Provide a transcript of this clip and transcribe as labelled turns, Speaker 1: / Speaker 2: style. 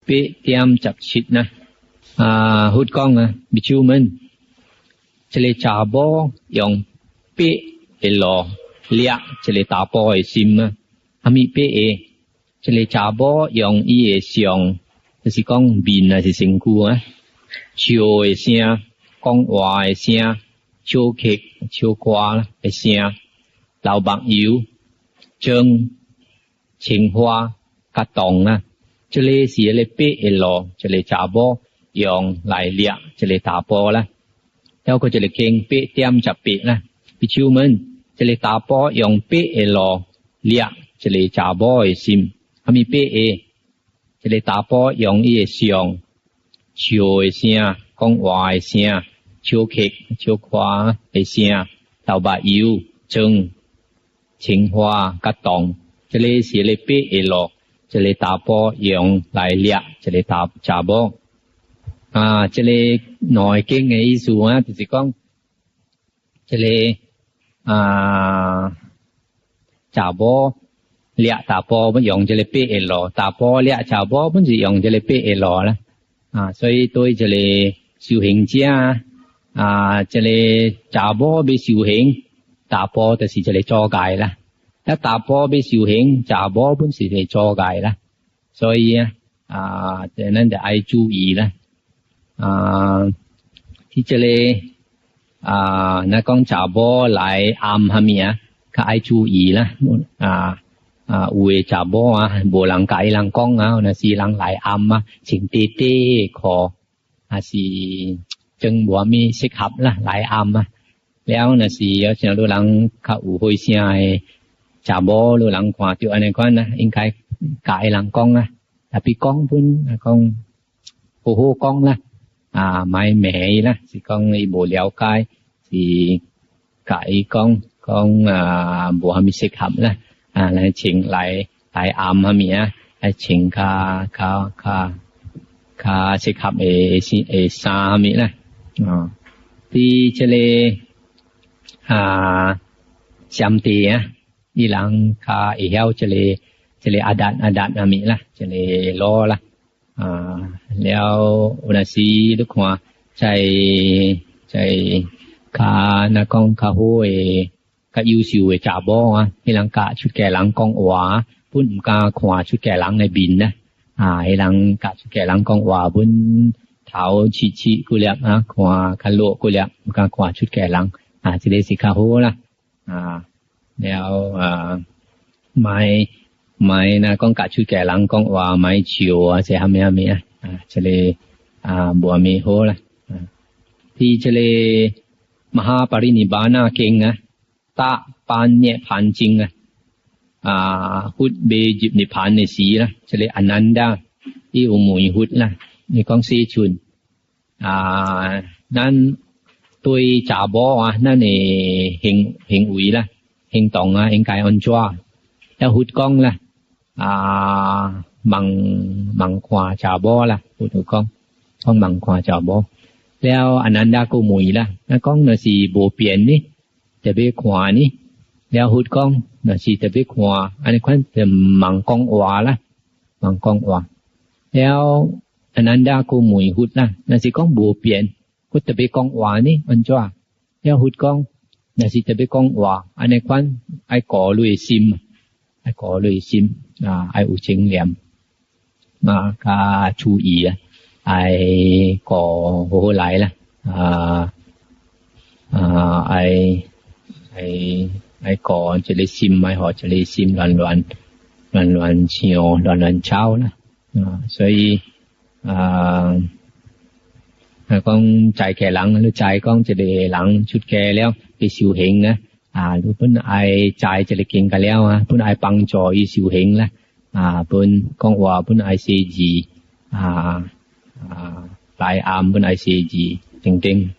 Speaker 1: 8.17啦。啊，佛講啊，比丘們，一个查某用八个路掠一个查埔的心啊，啥物八个？一个查某用伊的相，就是講面抑是身軀啊，笑的聲，講話的聲，笑曲、笑歌的聲，流目油、妝、青花、佮銅啊，這个是彼个八个路，一个查某用來掠一个查埔啦。還閣一个經8.18啦，比丘們，一个查埔用八个路掠一个查某的心，啥物八个？一个查埔用伊的相，笑的聲，講話的聲，笑曲、笑歌的聲，流目油、妝、青花、佮銅，這个是彼個八个路，一个查埔用來掠一个查查某。啊，這个兩个經的意思啊，就是講，這个啊，查某掠查埔，欲用這个八个路，查埔掠查某，本是用這个八个路啦。啊，所以對這个修行者啊，這个查某欲修行，查埔就是一个阻礙啦。一查埔欲修行，查某本是一个阻礙啦。所以啊，啊，咱就愛注意啦。啊，佇這个啊，若講查某來暗啥物啊，較愛注意啦。啊啊，有的查某啊，無人共伊人講啊，若是人來暗啊，穿短短的褲，抑是裝無啥物適合啦，來暗啊。了若是有像汝人較有歲數的查某，汝人看著按呢款啊，應該共伊人講啊，特別講本講好好講啦。啊，莫罵伊啦，是講伊無了解，是共伊講講啊，無啥物適合啦，啊，來穿來來暗啥物啊，來穿較較較較適合的的衫啥物啦，啊，佇這个啊，暹地啊，伊人較會曉這个這个 adat adat 啥物啦，這个路啦。啊，了有若時你看，在在較若講較好的、較優秀的查某啊，彼人共出家人講話，本毋敢看出家人的面啦。啊，彼人共出家人講話，本頭斜斜幾粒啊，看較落幾粒，毋敢看出家人。啊，這个是較好啦。啊，了啊，莫莫若講共出家人講話，莫笑啊，這啥物啥物啊，啊，這个啊無啥物好啦。啊，佇這个瑪哈巴里尼巴那經啊，大般涅槃經啊，啊，佛未入涅槃的時啦，這个阿難達伊有問佛啦，伊講世尊啊，咱對查某啊，咱的行行為啦、行動啊，應該按怎？了佛講啦，啊，望望看查某啦，佛就講，講望看查某。了阿難達閣問啦，若講若是無便呢，特別看呢？了佛講，若是特別看，按呢款就毋通講話啦，毋通講話。了阿難達閣問佛啦，若是講無便，閣特別講話呢？按怎？了佛講，若是特別講話，按呢款愛顧慮心，愛顧慮心啊，愛有正念啊，較注意啊。愛顧好好來啦，啊啊，愛愛愛顧一个心，愛予一个心亂亂亂亂想，亂亂走啦，啊，所以啊，若講在家人，你知講一个人出家了，去修行啊，啊，你本愛知這个經個了啊，本愛幫助伊修行啦，啊，本講話本愛細緻啊。啊，來暗本愛細緻等等。